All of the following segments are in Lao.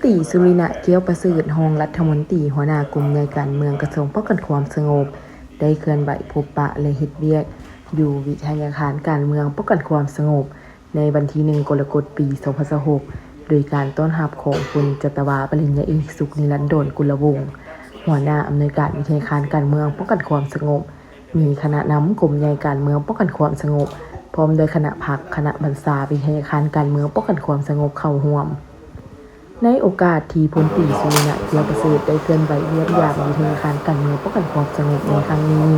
ຕີ ສຸລິນະ ແກ້ວປະເສີດ ຮອງລັດຖະມົນຕີ ຫົວໜ້າກົມໃຫຍ່ການເມືອງ ກະຊວງປ້ອງກັນຄວາມສະຫງົບ ໄດ້ເຄື່ອນໄຫວພົບປະ ແລະ ເຮັດວຽກຢູ່ວິທະຍາຄານການເມືອງປ້ອງກັນຄວາມສະຫງົບ ໃນວັນທີໜຶ່ງ ກໍລະກົດ ປີສອງພັນຊາວຫົກ ໂດຍການຕ້ອນຮັບຂອງ ພົນຈັດຕະວາ ປະລິນຍາເອກ ສຸກນິລັນດອນ ກຸນລະວົງ ຫົວໜ້າອຳນວຍການວິທະຍາຄານການເມືອງປ້ອງກັນຄວາມສະຫງົບ, ມີຄະນະນຳກົມໃຫຍ່ການເມືອງປ້ອງກັນຄວາມສະຫງົບ ພ້ອມດ້ວຍຄະນະພັກ, ຄະນະບັນຊາວິທະຍາຄານການເມືອງປ້ອງກັນຄວາມສະຫງົບເຂົ້າຮ່ວມ. ໃນໂອກາດທີ່ ພົນຕີ ສຸລິນະ ແກ້ວປະເສີດ ໄດ້ເຄື່ອນໄຫວຢ້ຽມຢາມວິທະຍາຄານການເມືອງປ້ອງກັນຄວາມສະຫງົບໃນຄັ້ງນີ້,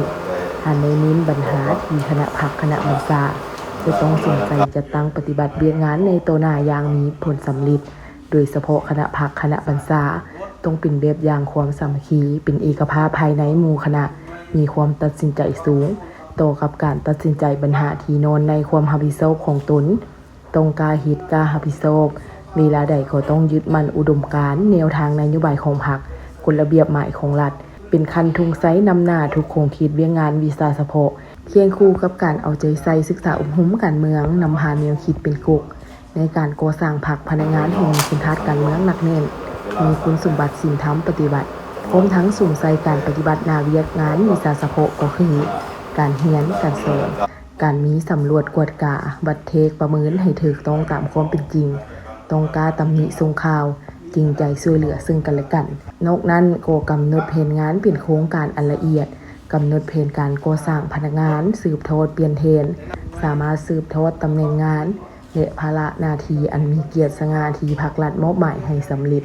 ທ່ານໄດ້ເນັ້ນບັນຫາທີ່ຄະນະພັກ, ຄະນະບັນຊາ ຈະຕ້ອງສົນໃຈຈັດຕັ້ງປະຕິບັດວຽກງານໃນຕໍ່ໜ້າຢ່າງມີຜົນສຳເລັດ, ໂດຍສະເພາະຄະນະພັກ, ຄະນະບັນຊາ ຕ້ອງເປັນແບບຢ່າງຄວາມສາມັກຄີ, ເປັນເອກະພາບພາຍໃນໝູ່ຄະນະ, ມີຄວາມຕັດສິນໃຈສູງຕໍ່ກັບການຕັດສິນໃຈບັນຫາທີ່ນອນໃນຄວາມຮັບຜິດຊອບຂອງຕົນ, ຕ້ອງກ້າເຮັດ, ກ້າຮັບຜິດຊອບ, ເວລາໃດກໍຕ້ອງຍຶດໝັ້ນອຸດົມການ, ແນວທາງນະໂຍບາຍຂອງພັກ, ກົດລະບຽບໝາຍຂອງລັດ, ເປັນຄັນທຸງໄຊນຳໜ້າທຸກຂົງເຂດວຽກງານວິຊາສະເພາະ, ຄຽງຄູ່ກັບການເອົາໃຈໃສ່ສຶກສາອົບຮົມການເມືອງ, ນຳພາແນວຄິດເປັນກົກໃນການກໍ່ສ້າງພັກ, ພະນັກງານໃຫ້ມີຄຸນທາດການເມືອງໜັກແໜ້ນ, ມີຄຸນສົມບັດສິນທຳປະຕິວັດ, ພ້ອມທັງສຸມໃສ່ການປະຕິບັດໜ້າວຽກງານວິຊາສະເພາະ ກໍຄື ການຮຽນ, ການສອນ, ການມີສຳຫຼວດກວດກາ, ວັດແທກປະເມີນໃຫ້ຖືກຕ້ອງຕາມຄວາມເປັນຈິງ, ຕ້ອງກ້າຕຳໜິສົ່ງຂ່າວ, ຈິງໃຈຊ່ວຍເຫຼືອເຊິ່ງກັນແລະກັນ. ນອກນັ້ນກໍກຳນົດແຜນງານເປັນໂຄງການອັນລະອຽດ, ກຳນົດແຜນການກໍ່ສ້າງພະນັກງານ, ສືບທອດປ່ຽນແທນ, ສາມາດສືບທອດຕຳແໜ່ງງານ ແລະ ພາລະໜ້າທີ່ອັນມີກຽດສະຫງ່າທີ່ພັກລັດມອບໝາຍໃຫ້ສຳເລັດ.